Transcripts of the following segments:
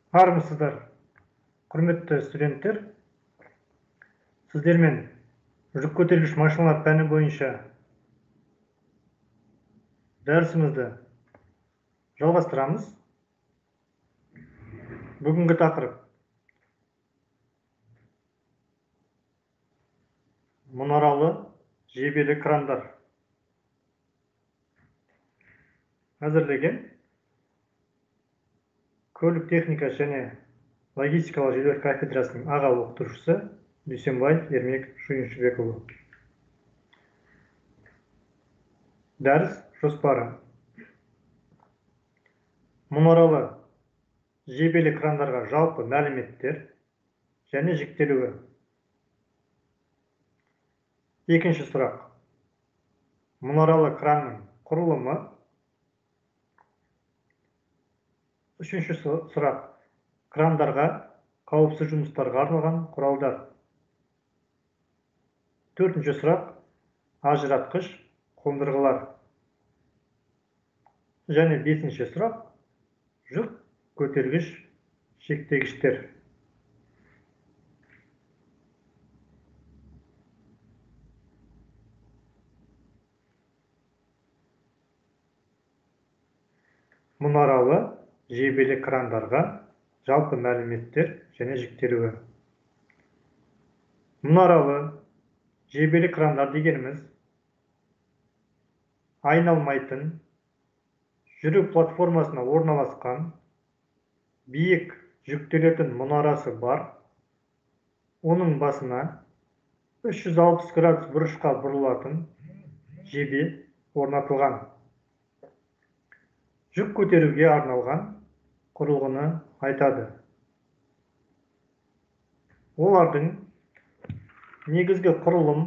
Армысыздар, құрметті студенттер. Сіздермен жүк көтергіш машиналар пәні бойынша дәрісімізді жалғастырамыз. Бүгінгі тақырып мұнаралы жебелі крандар. Әзірлеген көлік техника және логистикалық жүйелер кафедрасының аға оқытушысы Дүйсенбаев Ермек Шүйіншібекұлы. Дәріс жоспары. Мұнаралы жебелі крандарға жалпы мәліметтер және жіктелуі. Екінші сұрақ. Мұнаралы кранның құрылымы. Үшінші сұрақ. Крандарға қауіпсіз жұмыстарға арналған құралдар. Төртінші сұрақ. Ажыратқыш қондырғылар. Және бесінші сұрақ. Жүк көтергіш шектегіштер. Мұнаралы жебелі крандарға жалпы мәліметтер және жіктелуі. Мұнаралы жебелі крандар дегеніміз айналмайтын, жүру платформасына орналасқан, биік жүктелетін мұнарасы бар, оның басына 360 градус бұрышқа бұрылатын жебе орнатылған. Жүк көтеруге арналған құрылғыны айтады. Олардың негізгі құрылым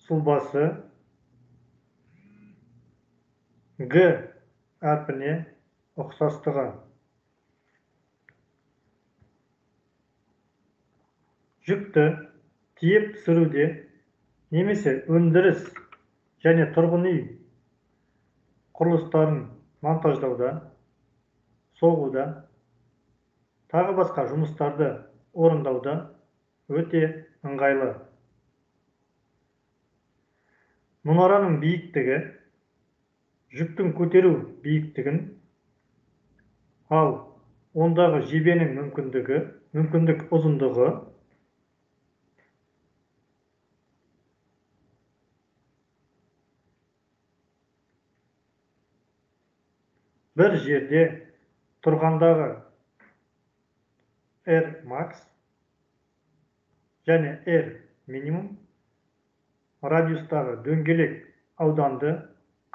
сұлбасы Г әрпіне ұқсастығы. Жүкті тиеп түсіруде немесе өндіріс және тұрғын үй құрылыстарын монтаждауда, соғуда, тағы басқа жұмыстарды орындауда өте ыңғайлы. Мұнараның биіктігі жүктің көтеру биіктігін, ал ондағы жебенің мүмкіндік ұзындығы бір жерде тұрғандағы R max және R минимум радиустағы дөңгелек ауданды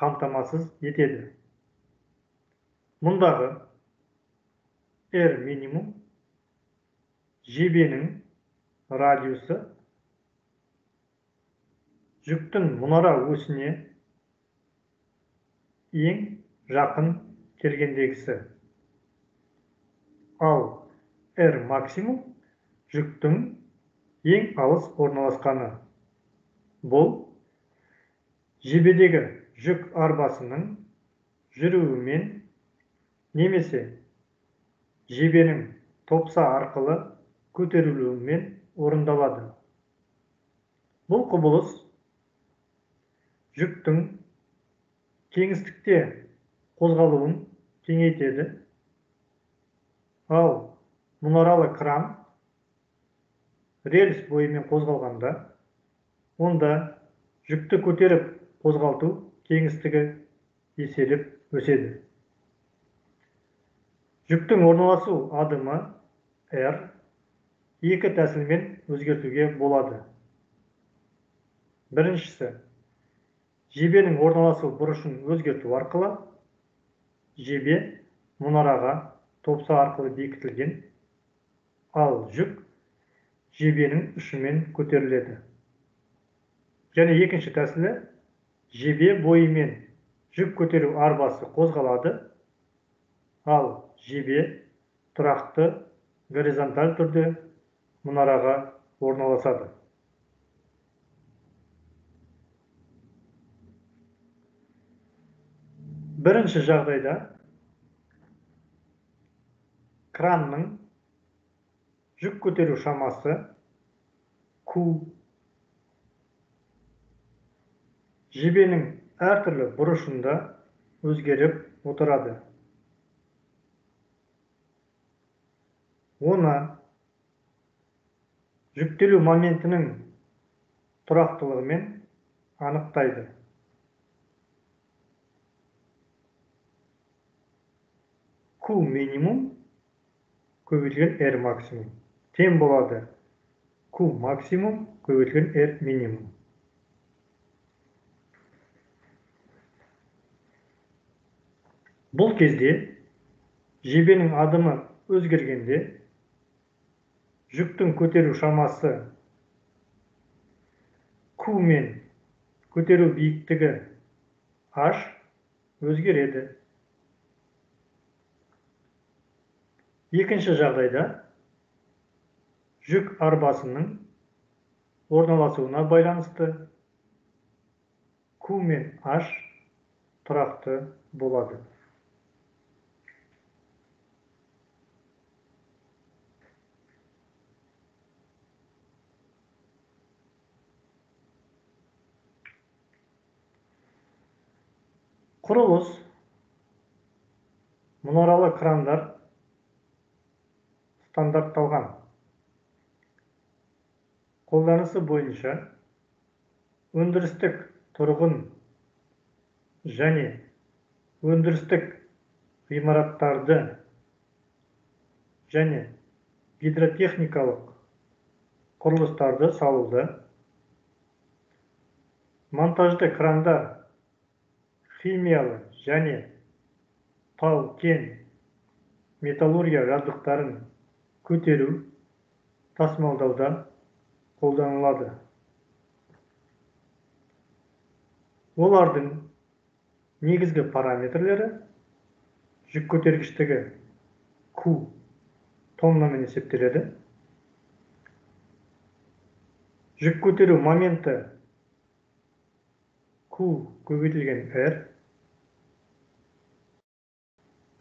қамтамасыз етеді. Мұндағы R минимум жебенің радиусы жүктің мұнара осіне ең жақын келгендегісі. Ал R максимум жүктің ең алыс орналасқаны. Бұл жебедегі жүк арбасының жүруімен немесе жебенің топса арқылы көтерілуімен орындалады. Бұл құбылыс жүктің кеңістікте қозғалуын кеңейтеді. Ал мұнаралы кран рельс бойымен қозғалғанда, онда жүкті көтеріп қозғалту кеңістігі еселіп өседі. Жүктің орналасу адымы R екі тәсілмен өзгертуге болады. Біріншісі, жебенің орналасу бұрышын өзгерту арқылы жебе мұнараға топса арқылы бекітілген, ал жүк жебенің ұшымен көтеріледі. Және екінші тәсілі, жебе бойымен жүк көтеру арбасы қозғалады, ал жебе тұрақты горизонталь түрде мұнараға орналасады. Бірінші жағдайда Кранның жүк көтеру шамасы Q жебенің әртүрлі бұрышында өзгеріп отырады. Оны жүктелу моментінің тұрақтылығымен анықтайды. Q минимум көбейтілген R максимум тең болады Q максимум көбейтілген R минимум. Бұл кезде жебенің адымы өзгергенде жүктің көтеру шамасы Q мен көтеру биіктігі H өзгереді. Екінші жағдайда жүк арбасының орналасуына байланысты Q мен H тұрақты болады. Құрылыс мұнаралы крандар стандартталған. Қолданысы бойынша өндірістік тұрғын және өндірістік ғимараттарды және гидротехникалық құрылыстарды салуда монтажды крандар химиялы және тау-кен металлургия жабдықтарын көтеру, тасымалдауда қолданылады. Олардың негізгі параметрлері жүк көтергіштігі Q тоннамен есептеледі. Жүк көтеру моменті Q көбейтілген R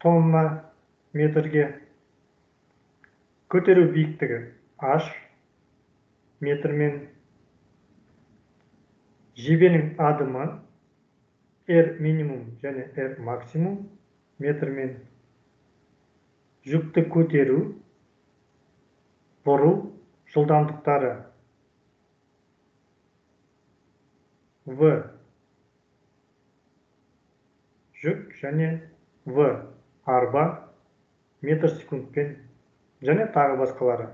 тонна метрге, көтеру биіктігі H метрмен, жебенің адымы R минимум және R максимум метрмен, жүкті көтеру, бұру жылдамдықтары В жүк және В арба метр секундпен және тағы басқалары.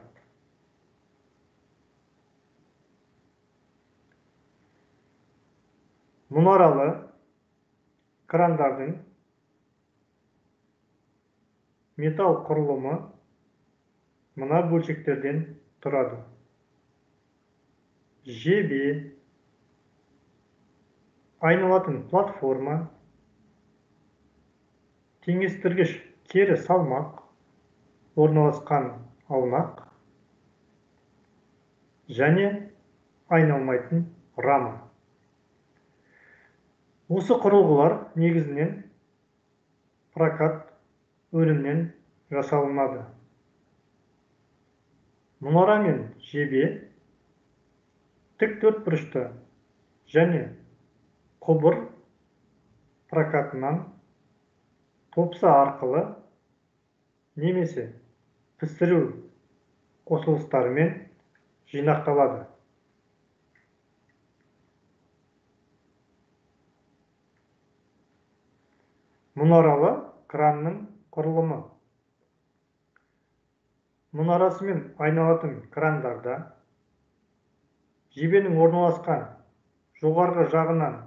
Мұнаралы крандардың металл құрылымы мына бөлшектерден тұрады. Жебе, айналатын платформа, теңестіргіш кері салмақ орналасқан аунақ және айналмайтын рама. Осы құрылғылар негізінен прокат өнімнен жасалынады. Мұнара мен жебе тік төртбұрышты және құбыр прокатынан топса арқылы немесе пісіру қосылыстарымен жинақталады. Мұнаралы кранның құрылымы. Мұнарасымен айналатын крандарда жебенің орналасқан жоғарғы жағынан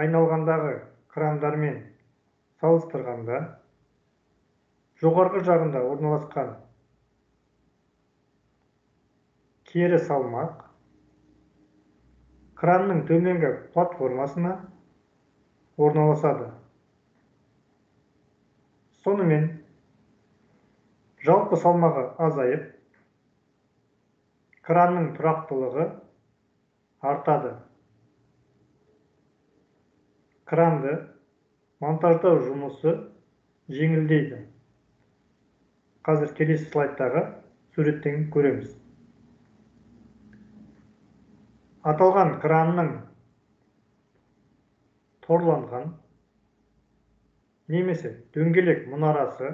айналғандағы крандармен салыстырғанда жоғарғы жағында орналасқан кері салмақ кранның төменгі платформасына орналасады. Сонымен жалпы салмағы азайып, кранның тұрақтылығы артады. Кранды монтаждау жұмысы жеңілдейді. Қазір келесі слайдтағы суреттен көреміз. Аталған кранның торланған немесе дөңгелек мұнарасы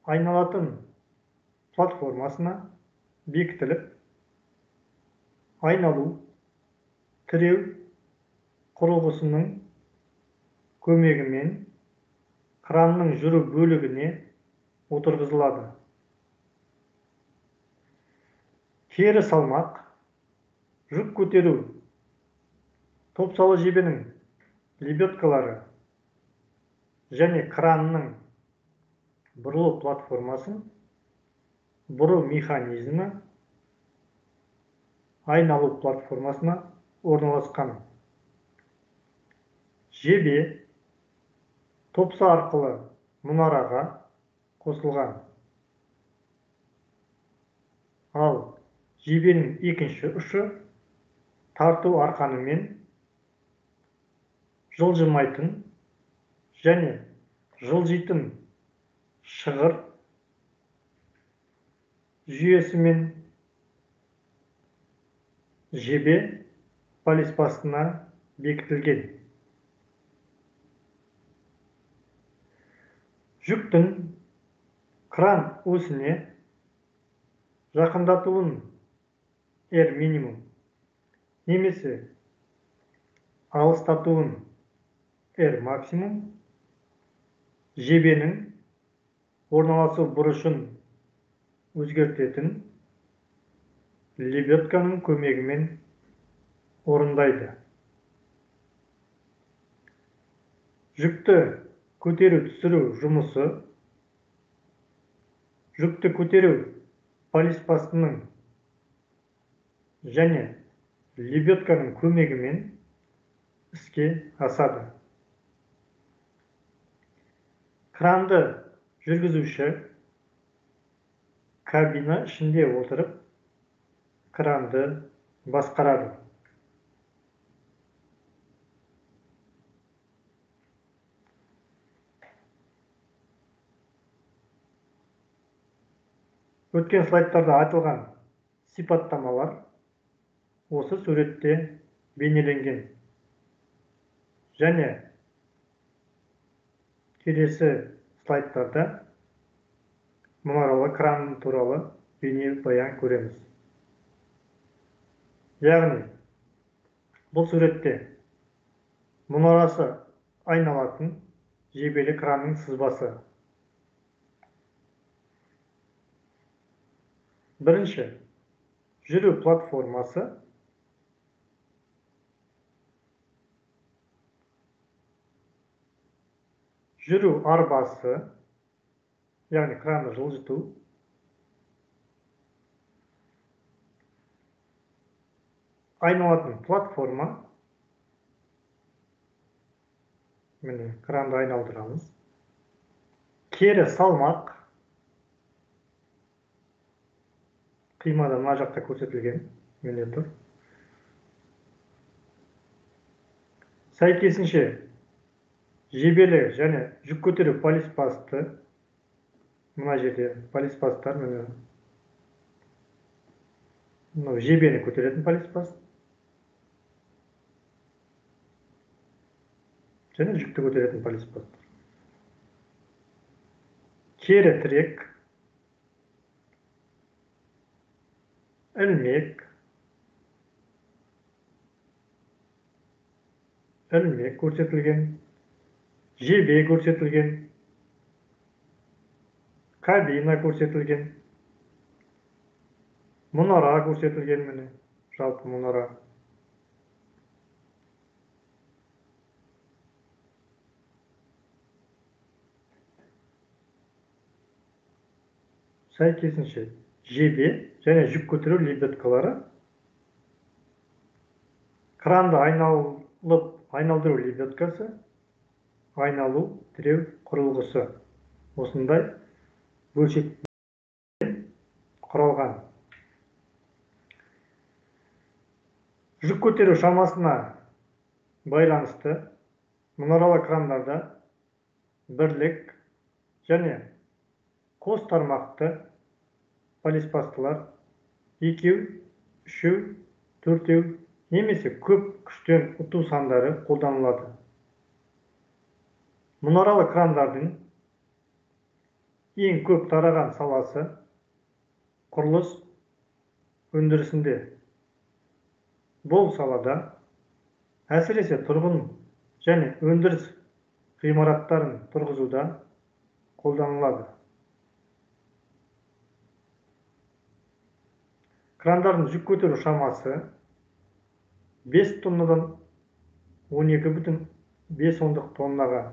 айналатын платформасына бекітіліп, айналу тіреу құрылғысының көмегімен кранның жүру бөлігіне отырғызылады. Кері салмақ, жүк көтеру топсалы жебенің лебедкалары және кранның бұрылу платформасын бұру механизмі айналу платформасына орналасқан. Жебе топса арқылы мұнараға қосылған. Ал жебенің екінші ұшы тарту арқанымен жылжымайтын және жылжитын шығыр жүйесімен жебе полиспастына бекітілген. Жүктің кран осіне жақындатуын R минимум немесе алыстатуын R максимум жебенің орналасу бұрышын өзгертетін лебедканың көмегімен орындайды. Жүкті көтеру түсіру жұмысы жүкті көтеру полиспастының және лебедканың көмегімен іске асады. Кранды жүргізуші кабина ішінде отырып кранды басқарады. Өткен слайдтарда айтылған сипаттамалар осы суретте бейнеленген. Және келесі слайдтарда мұнаралы кран туралы бейнебаян көреміз. Яғни, бұл суретте мұнарасы айналатын жебелі кранның сызбасы. Бірінші, жүру платформасы. Жүру арбасы, яғни кранды жылжыту. Айналатын платформа. Міне, кранды айналдырамыз. Кері салмақ. Қимада мына жақта көрсетілген, міне тұр. Сәйкесінше жебелі және жүк көтеру полиспасты, мына жерде полиспасттар, міне мынау жебені көтеретін полиспаст және жүкті көтеретін полиспаст. Кері тірек, ілмек, ілмек көрсетілген, жебе көрсетілген, кабина көрсетілген, мұнара көрсетілген, міне, жалпы мұнара. Сәйкесінше жебе және жүк көтеру лебедкалары, кранды айналдыру лебедкасы, айналу тіреу құрылғысы осындай бөлшекпен құралған. Жүк көтеру шамасына байланысты мұнаралы крандарда бірлік Және қос тармақты полиспастылар екеу, үшеу, төртеу немесе көп күштен ұту сандары қолданылады. Мұнаралы крандардың ең көп тараған саласы құрылыс өндірісінде. Бұл салада әсіресе тұрғын және өндіріс ғимараттарын тұрғызуда қолданылады. Крандардың жүк көтеру шамасы 5 тоннадан 12,5 тоннаға,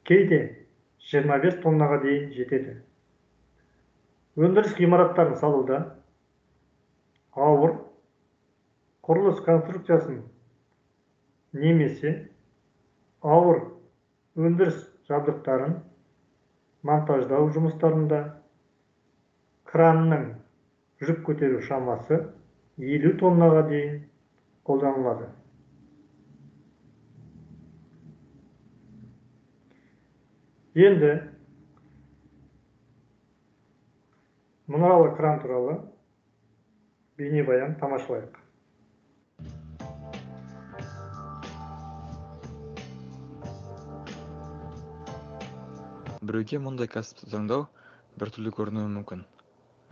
кейде 25 тоннаға дейін жетеді. Өндіріс ғимараттарын салуда ауыр құрылыс конструкциясын немесе ауыр өндіріс жабдықтарын монтаждау жұмыстарында кранның жүк көтеру шамасы 50 тоннаға дейін қолданылады. Енді мұнаралы кран туралы бейнебаян тамашалайық. Біреуге мұндай кәсіпті таңдау біртүрлі көрінуі мүмкін.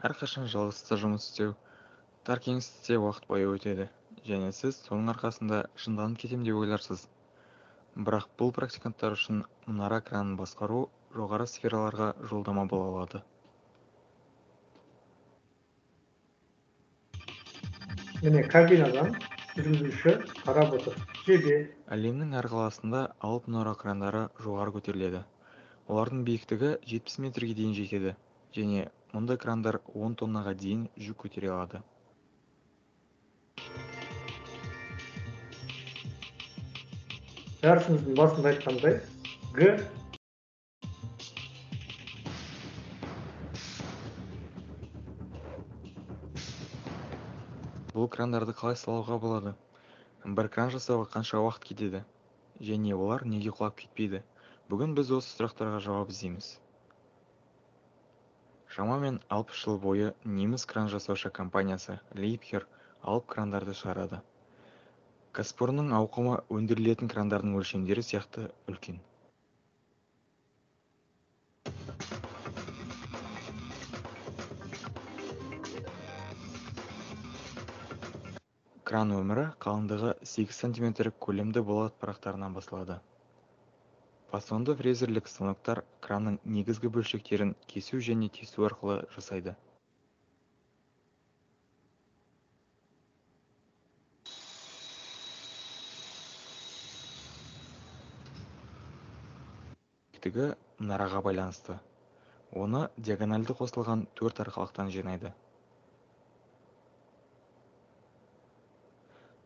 Әрқашан жалғызсыз жұмыс істеу, тар кеңістікте уақыт бойы өтеді, және сіз соның арқасында жынданып кетем деп ойларсыз. Бірақ бұл практиканттар үшін мұнара кранын басқару жоғары сфераларға жолдама бола алады. Міне кабинадан жүргізуші қарап отыр. Жебе. Әлемнің әр қаласында алып мұнара крандары жоғары көтеріледі. Олардың биіктігі 70 метрге дейін жетеді, және мұндай крандар 10 тоннаға дейін жүк көтере алады. Дәрісіміздің басында айтқандай, Г Бұл крандарды қалай салуға болады? Бір кран жасауға қанша уақыт кетеді? Және олар неге құлап кетпейді? Бүгін біз осы сұрақтарға жауап іздейміз. Шамамен 60 жыл бойы неміс кран жасаушы компаниясы Liebherr алып крандарды шығарады. Кәсіпорынның ауқымы өндірілетін крандардың өлшемдері сияқты үлкен. Кран өмірі қалыңдығы 8 см көлемді болат парақтарынан басылады. Фасонды фрезерлік станоктар кранның негізгі бөлшектерін кесу және тесу арқылы жасайды. Биіктігі мұнараға байланысты. Оны диагональды қосылған 4 арқалықтан жинайды.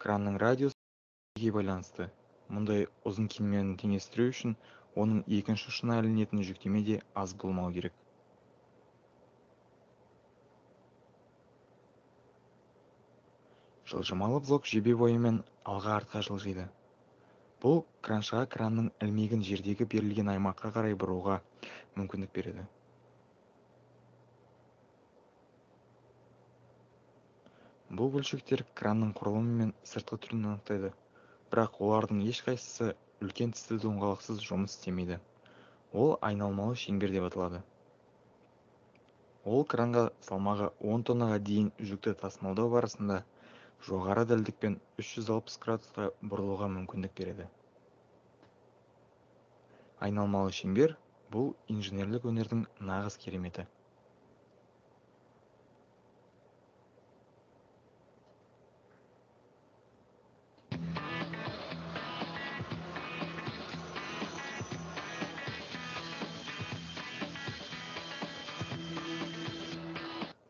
Кранның радиусы байланысты. Мұндай ұзын кемені теңестіру үшін оның екінші ұшына ілінетін жүктеме де аз болмау керек. Жылжымалы блок жебе бойымен алға-артқа жылжиды. Бұл краншыға кранның ілмегін жердегі берілген аймаққа қарай бұруға мүмкіндік береді. Бұл бөлшектер кранның құрылымы мен сыртқы түрін анықтайды, бірақ олардың ешқайсысы үлкен тісті доңғалақсыз жұмыс істемейді. Ол айналмалы шеңбер деп аталады. Ол кранға салмағы 10 тоннаға дейін жүкті тасымалдау барысында жоғары дәлдікпен 360 градусқа бұрылуға мүмкіндік береді. Айналмалы шеңбер бұл инженерлік өнердің нағыз кереметі.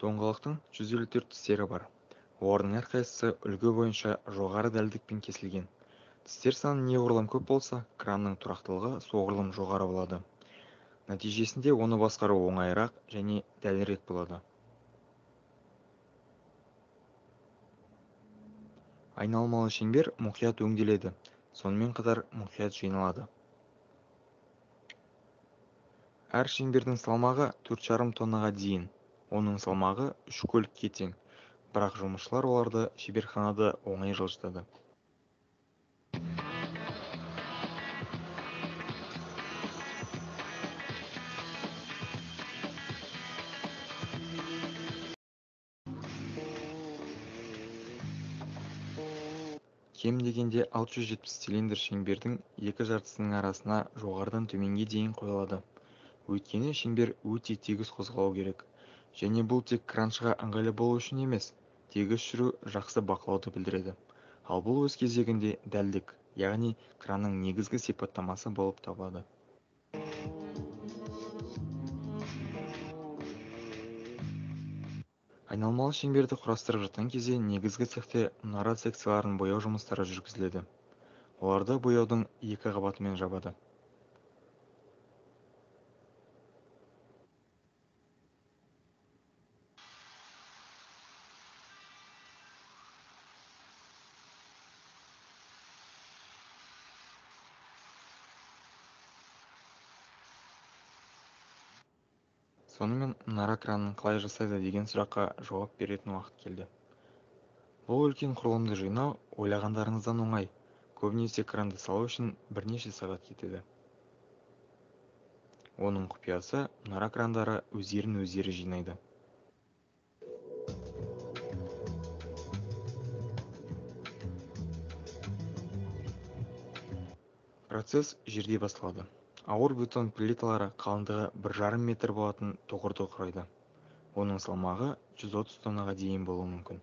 Доңғалақтың 154 тістері бар. Олардың әрқайсысы үлгі бойынша жоғары дәлдікпен кесілген. Тістер саны неғұрлым көп болса, кранның тұрақтылығы соғұрлым жоғары болады. Нәтижесінде оны басқару оңайырақ және дәлірек болады. Айналмалы шеңбер мұқият өңделеді, сонымен қатар мұқият жиналады. Әр шеңбердің салмағы 4,5 тоннаға дейін. Оның салмағы 3 көлікке тең, бірақ жұмысшылар оларды шеберханада оңай жылжытады. Кем дегенде 670 цилиндр шеңбердің екі жартысының арасына жоғарыдан төменге дейін қойылады. Өйткені шеңбер өте тегіс қозғалу керек. Және бұл тек краншыға ыңғайлы болу үшін емес, тегіс жүру жақсы бақылауды білдіреді. Ал бұл өз кезегінде дәлдік, яғни кранның негізгі сипаттамасы болып табылады. Айналмалы шеңберді құрастырып жатқан кезде негізгі цехте мұнара секцияларын бояу жұмыстары жүргізіледі. Оларды бояудың екі қабатымен жабады. Сонымен мұнара кранын қалай жасайды деген сұраққа жауап беретін уақыт келді. Бұл үлкен құрылымды жинау ойлағандарыңыздан оңай. Көбінесе кранды салу үшін бірнеше сағат кетеді. Оның құпиясы мұнара крандары өздерін өздері жинайды. Процесс жерде басталады. Ауыр бетон плиталары қалыңдығы 1,5 метр болатын тұғырды құрайды. Оның салмағы 130 тоннаға дейін болуы мүмкін.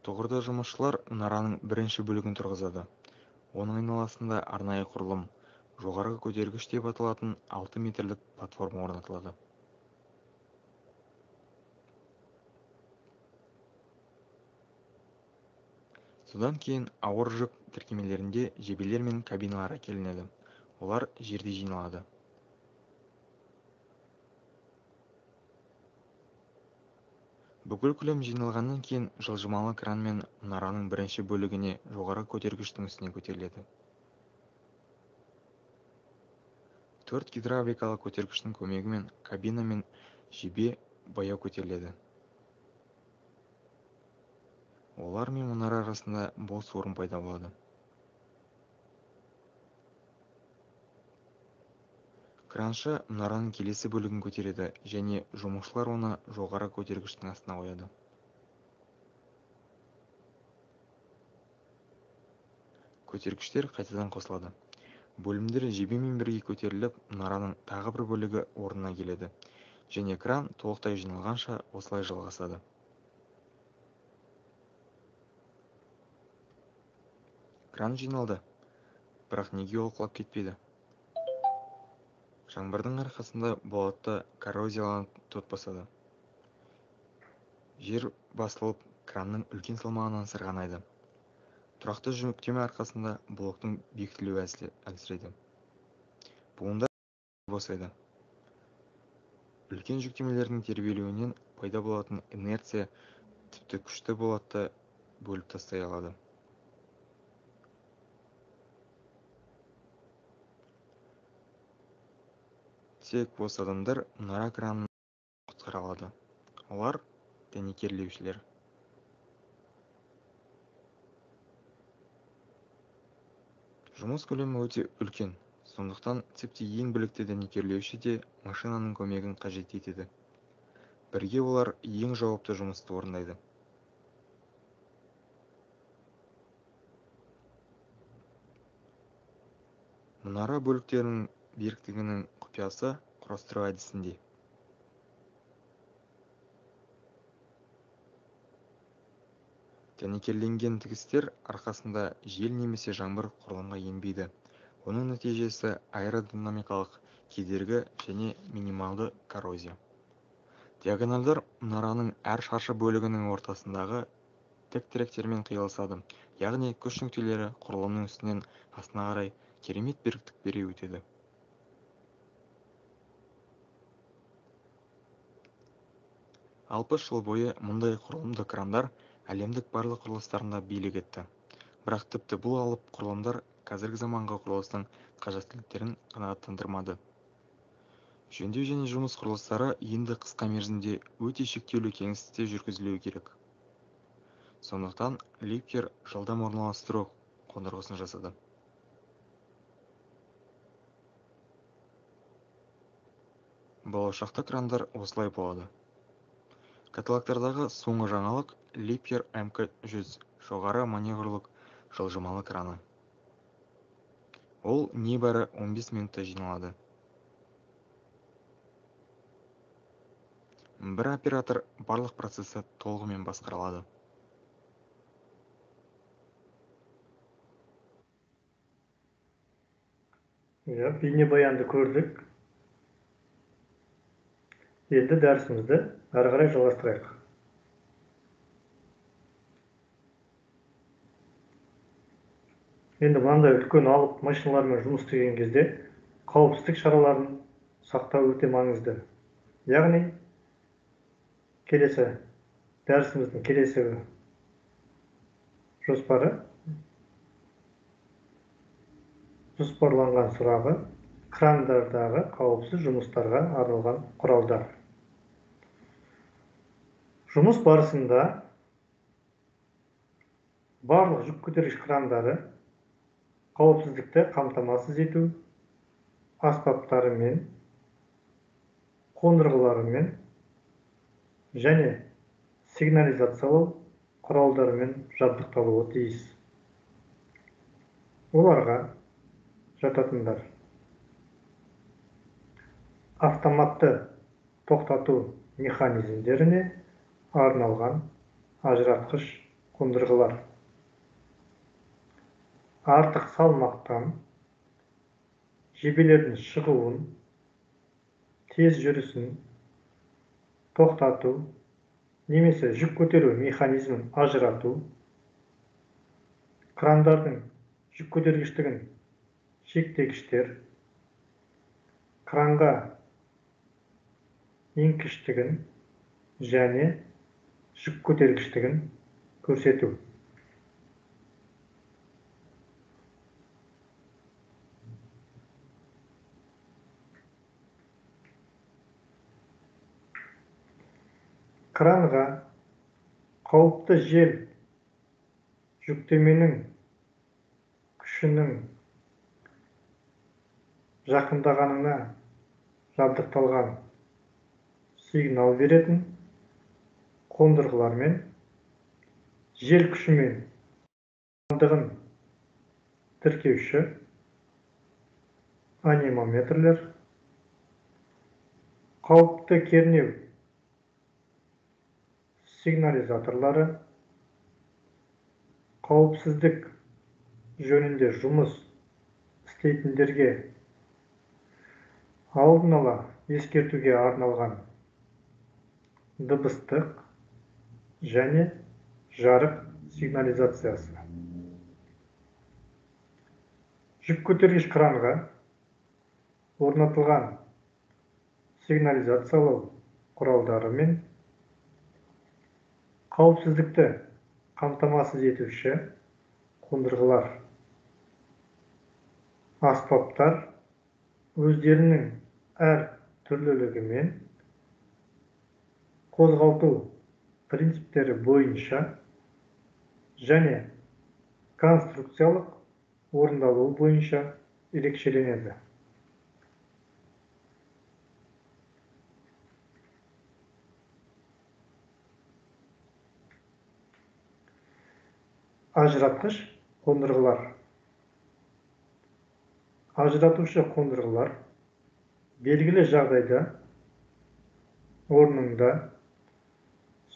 Тұғырда жұмысшылар мұнараның бірінші бөлігін тұрғызады. Оның айналасында арнайы құрылым, жоғарғы көтергіш деп аталатын 6 метрлік платформа орнатылады. Содан кейін ауыр жүк тіркемелерінде жебелер мен кабиналар әкелінеді. Олар жерде жиналады. Бүкіл көлем жиналғаннан кейін жылжымалы кранмен мұнараның бірінші бөлігіне жоғары көтергіштің үстіне көтеріледі. 4 гидравликалық көтергіштің көмегімен кабина мен жебе баяу көтеріледі. Олар мен мұнара арасында бос орын пайда болады. Краншы мұнараның келесі бөлігін көтереді және жұмысшылар оны жоғары көтергіштің астына қояды. Көтергіштер қайтадан қосылады. Бөлімдер жебемен бірге көтеріліп, мұнараның тағы бір бөлігі орнына келеді және кран толықтай жиналғанша осылай жалғасады. Кран жиналды, бірақ неге ол құлап кетпеді? Жаңбырдың арқасында болатты коррозияланып тот басады. Жер басылып, кранның үлкен салмағынан сырғанайды. Тұрақты жүктеме арқасында блоктың бекітілуі әлсірейді. Буындар босайды. Үлкен жүктемелердің тербелуінен пайда болатын инерция тіпті күшті болатты бөліп тастай алады. Тек бос адамдар мұнара кранын құтқара алады. Олар дәнекерлеушілер. Жұмыс көлемі өте үлкен, сондықтан тіпті ең білікті дәнекерлеуші де машинаның көмегін қажет етеді. Бірге олар ең жауапты жұмысты орындайды. Мұнара бөліктерінің беріктігінің құпиясы құрастыру әдісінде. Дәнекерленген тігістер арқасында жел немесе жаңбыр құрылымға енбейді. Оның нәтижесі аэродинамикалық кедергі және минималды коррозия. Диагональдар мұнараның әр шаршы бөлігінің ортасындағы тік тіректермен қиылысады, яғни күш нүктелері құрылымның үстінен астына қарай керемет беріктік бере өтеді. 60 жыл бойы мұндай құрылымды крандар әлемдік барлық құрылыстарында билік етті. Бірақ тіпті бұл алып құрылымдар қазіргі заманғы құрылыстың қажеттіліктерін қанағаттандырмады. Жөндеу және жұмыс құрылыстары енді қысқа мерзімде өте шектеулі кеңістікте жүргізілуі керек. Сондықтан Липкер жылдам орналастыру қондырғысын жасады. Болашақта крандар осылай болады. Каталогтардағы соңғы жаңалық Липкер МК-100 жоғары маневрлік жылжымалы краны. Ол небәрі 15 минутта жиналады. Бір оператор барлық процесті толығымен басқара алады. Иә, бейнебаянды көрдік. Енді дәрісімізді әрі қарай жалғастырайық. Енді мынандай үлкен алып машиналармен жұмыс істеген кезде қауіпсіздік шараларын сақтау өте маңызды. Яғни келесі дәрісіміздің келесі жоспары, жоспарланған сұрағы крандардағы қауіпсіз жұмыстарға арналған құралдар. Жұмыс барысында барлық жүк көтергіш крандары қауіпсіздікті қамтамасыз ету аспаптарымен, қондырғыларымен және сигнализациялау құралдарымен жабдықталуы тиіс. Оларға жататындар: автоматты тоқтату механизмдеріне арналған ажыратқыш қондырғылар, артық салмақтан жебелердің шығуын, тез жүрісін тоқтату немесе жүк көтеру механизмін ажырату, крандардың жүк көтергіштігін шектегіштер, кранға еңкіштігін және жүк көтергіштігін көрсету. Кранға қауіпті жел жүктеменің күшінің жақындағанына жабдықталған сигнал беретін қондырғылармен жел күшімен жылдамдығын тіркеуші анемометрлер, қауіпті кернеу сигнализаторлары, қауіпсіздік жөнінде жұмыс істейтіндерге алдын ала ескертуге арналған дыбыстық және жарық сигнализациясы. Жүк көтергіш кранға орнатылған сигнализациялау құралдары мен қауіпсіздікті қамтамасыз етуші қондырғылар, аспаптар өздерінің әр түрлілігімен қозғалту принциптері бойынша және конструкциялық орындалуы бойынша ерекшеленеді. Ажыратқыш қондырғылар. Ажыратушы қондырғылар белгілі жағдайда орнында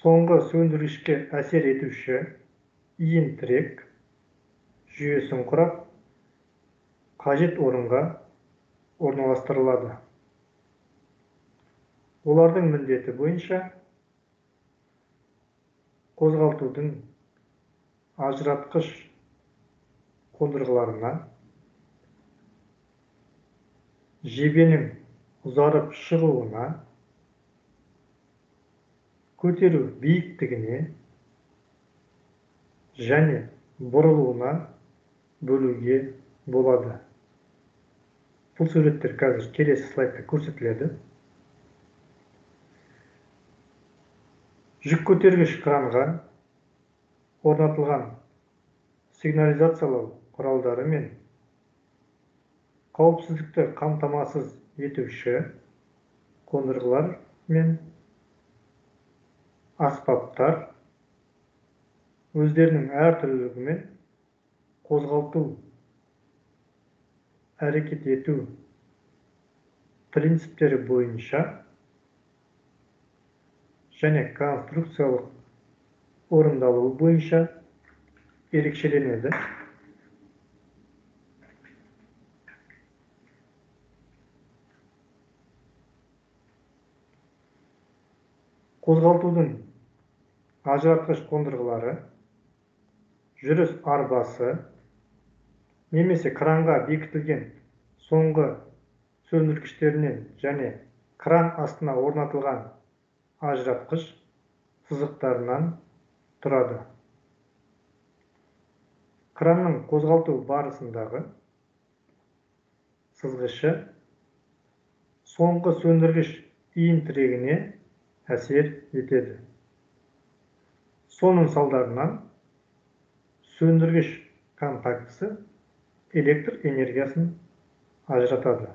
соңғы сөндіргішке әсер етуші иін тірек жүйесін құрап, қажет орынға орналастырылады. Олардың міндеті бойынша қозғалтудың ажыратқыш қондырғыларына жебенің ұзарып шығуына, көтеру биіктігіне және бұрылуына бөлуге болады. Бұл суреттер қазір келесі слайдта көрсетіледі. Жүк көтергіш кранға орнатылған сигнализациялау құралдары мен қауіпсіздікті қамтамасыз етуші қондырғылар мен аспаптар өздерінің әртүрлілігімен қозғалту, әрекет ету принциптері бойынша және конструкциялық орындалуы бойынша ерекшеленеді. Қозғалтудың ажыратқыш қондырғылары жүріс арбасы немесе кранға бекітілген соңғы сөндіргіштерінен және кран астына орнатылған ажыратқыш сызықтарынан тұрады. Кранның қозғалту барысындағы сызғышы соңғы сөндіргіш иін тірегіне әсер етеді. Соның салдарынан сөндіргіш контактісі электр энергиясын ажыратады.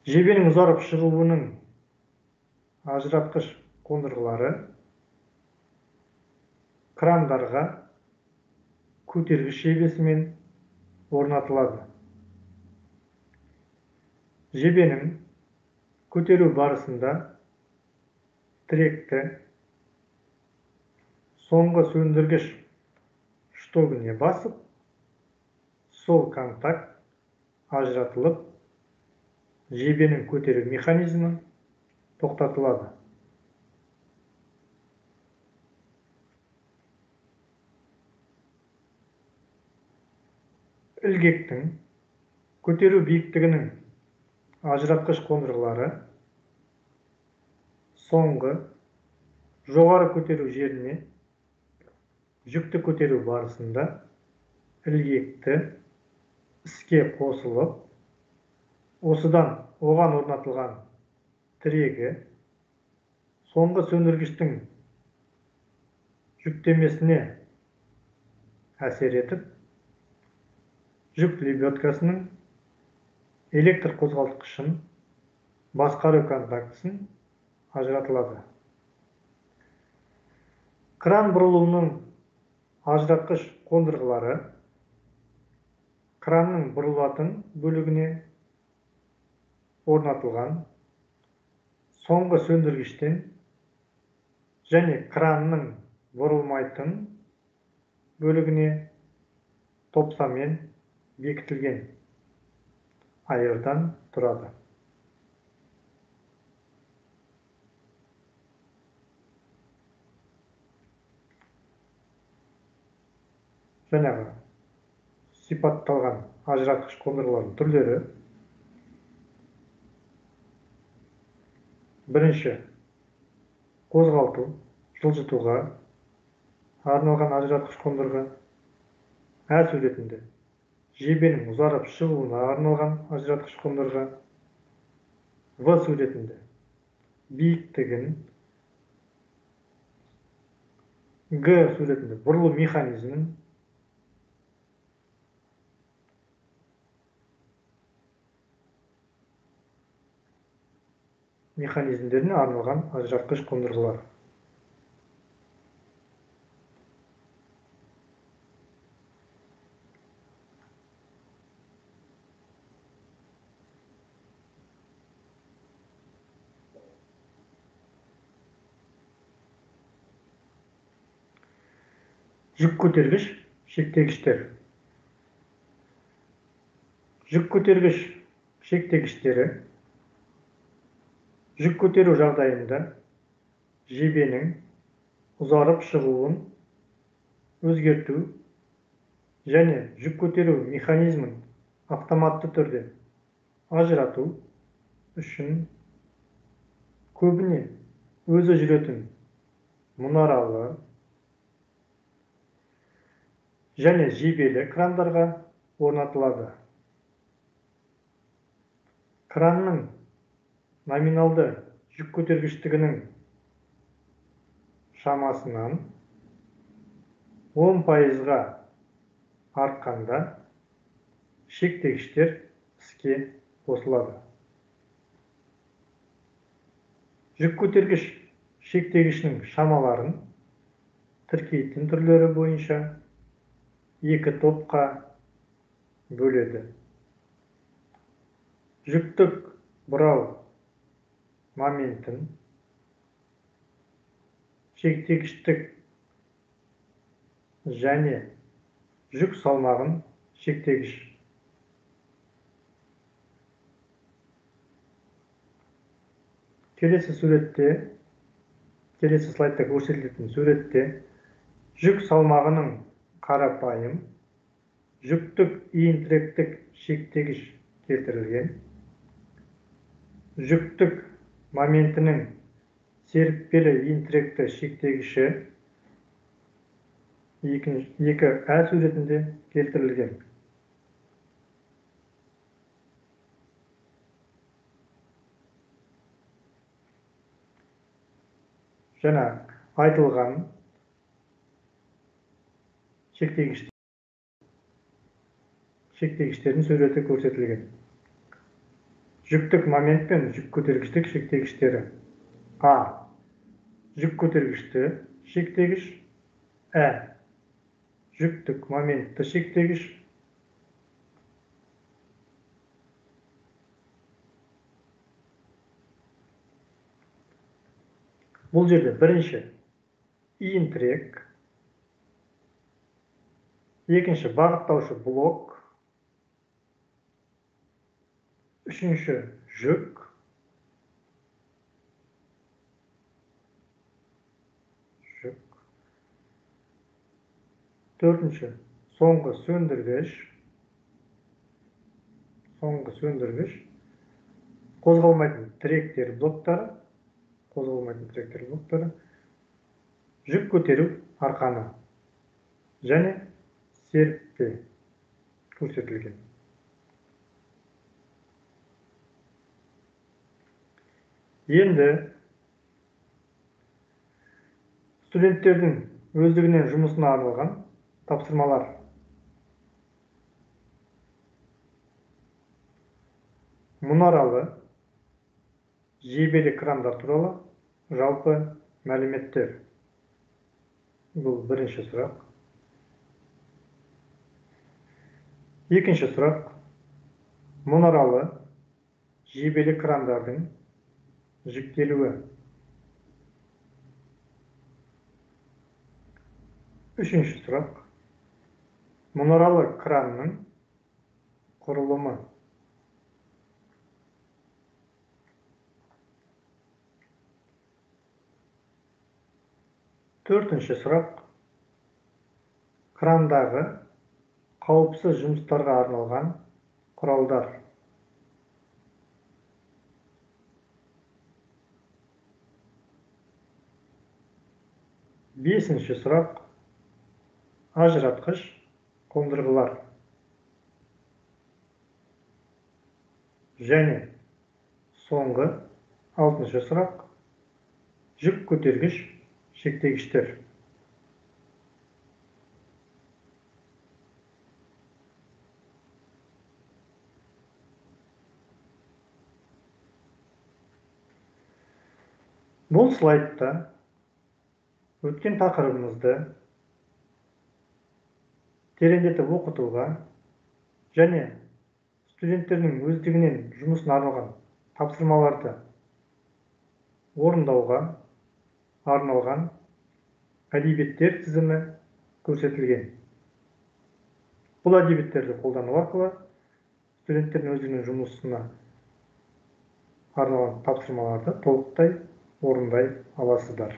Жебенің ұзарып шығуының ажыратқыш қондырғылары крандарға көтергіш жебесімен орнатылады. Жебенің көтеру барысында тіректі соңғы сөндіргіш штогіне басып, сол контакт ажыратылып, жебенің көтеру механизмі тоқтатылады. Ілгектің көтеру биіктігінің ажыратқыш қондырғылары соңғы жоғары көтеру жеріне жүкті көтеру барысында ілгекті іске қосылып, осыдан оған орнатылған тірегі соңғы сөндіргіштің жүктемесіне әсер етіп, жүк лебедкасының электр қозғалтқышын басқару контактісін ажыратылады. Кран бұрылуының ажыратқыш қондырғылары кранның бұрылатын бөлігіне орнатылған соңғы сөндіргіштен және кранның бұрылмайтын бөлігіне топсамен бекітілген айырдан тұрады. Жаңағы сипатталған ажыратқыш қондырғылардың түрлері. Бірінші, қозғалту, жылжытуға арналған ажыратқыш қондырғы. Ә суретінде жебенің ұзарып шығуына арналған ажыратқыш қондырғы. В суретінде биіктігін, Г суретінде бұрылу механизмін, механизмдеріне арналған ажыратқыш қондырғылар. Жүк көтергіш шектегіштер. Жүк көтергіш шектегіштері жүк көтеру жағдайында жебенің ұзарып шығуын өзгерту және жүк көтеру механизмін автоматты түрде ажырату үшін көбіне өзі жүретін мұнаралы және жебелі крандарға орнатылады. Кранның номиналды жүк көтергіштігінің шамасынан 10%-ға артқанда шектегіштер іске қосылады. Жүк көтергіш шектегішінің шамаларын тіркейтін түрлері бойынша екі топқа бөледі. Жүктік бұрау моментін шектегіштік және жүк салмағын шектегіш. Келесі суретте, келесі слайдта көрсетілетін суретте жүк салмағының қарапайым жүктік иінтіректік шектегіш келтірілген. Жүктік моментінің серіппелі иінтіректі шектегіші екі ә суретінде келтірілген. Жаңа айтылған шектегіштердің суреті көрсетілген. Жүктік момент пен жүк көтергіштік шектегіштері. А. Жүк көтергішті шектегіш. Ә. Жүктік моментті шектегіш. Бұл жерде бірінші иінтірек, екінші бағыттаушы блок, үшінші жүк, төртінші соңғы сөндіргіш, қозғалмайтын тіректер блоктары, жүк көтеру арқаны және серіппе көрсетілген. Енді студенттердің өздігінен жұмысына арналған тапсырмалар. Мұнаралы жебелі крандар туралы жалпы мәліметтер. Бұл бірінші сұрақ. Екінші сұрақ. Мұнаралы жебелі крандардың жүктелуі. Үшінші сұрақ. Мұнаралы кранның құрылымы. Төртінші сұрақ. Крандағы қауіпсіз жұмыстарға арналған құралдар. Бесінші сұрақ. Ажыратқыш қондырғылар. Және соңғы алтыншы сұрақ. Жүк көтергіш шектегіштер. Бұл слайдта өткен тақырыбымызды тереңдетіп оқытуға және студенттердің өздігінен жұмысына арналған тапсырмаларды орындауға арналған әдебиеттер тізімі көрсетілген. Бұл әдебиеттерді қолдану арқылы студенттердің өздігінен жұмысына арналған тапсырмаларды толықтай орындай аласыздар.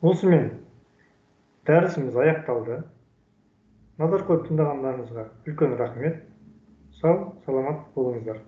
Осымен дәрісіміз аяқталды. Назар қойып тыңдағандарыңызға үлкен рахмет. Сау, саламат болыңыздар.